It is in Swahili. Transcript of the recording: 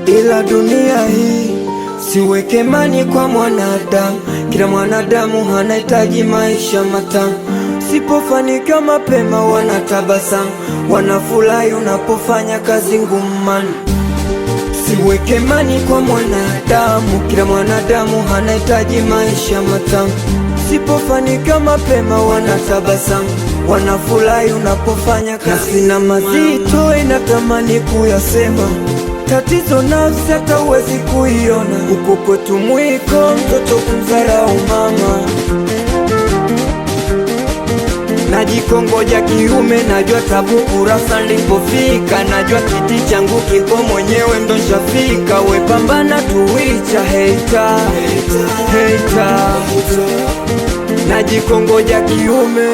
Ila dunia hii siweke mani kwa mwanadamu, kila mwanadamu anahitaji maisha matamu. Sipofanikiwa mapema wanatabasamu, wanafurahi unapofanya kazi ngumu man. Siweke mani kwa mwanadamu, kila mwanadamu anahitaji maisha matamu. Sipofanikiwa mapema wanatabasamu, wanafurahi unapofanya kazi. Na mazito inatamani kuyasema, tatizo nafsi hata huwezi kuiona. Huku kwetu mwiko mtoto kumdharau mama. Najikongoja kiume, najua tabu kurasa nilipofika, najua kiti changu kiko mwenyewe ndo nshafika. We pambana tuwicha hater, hater. Najikongoja kiume.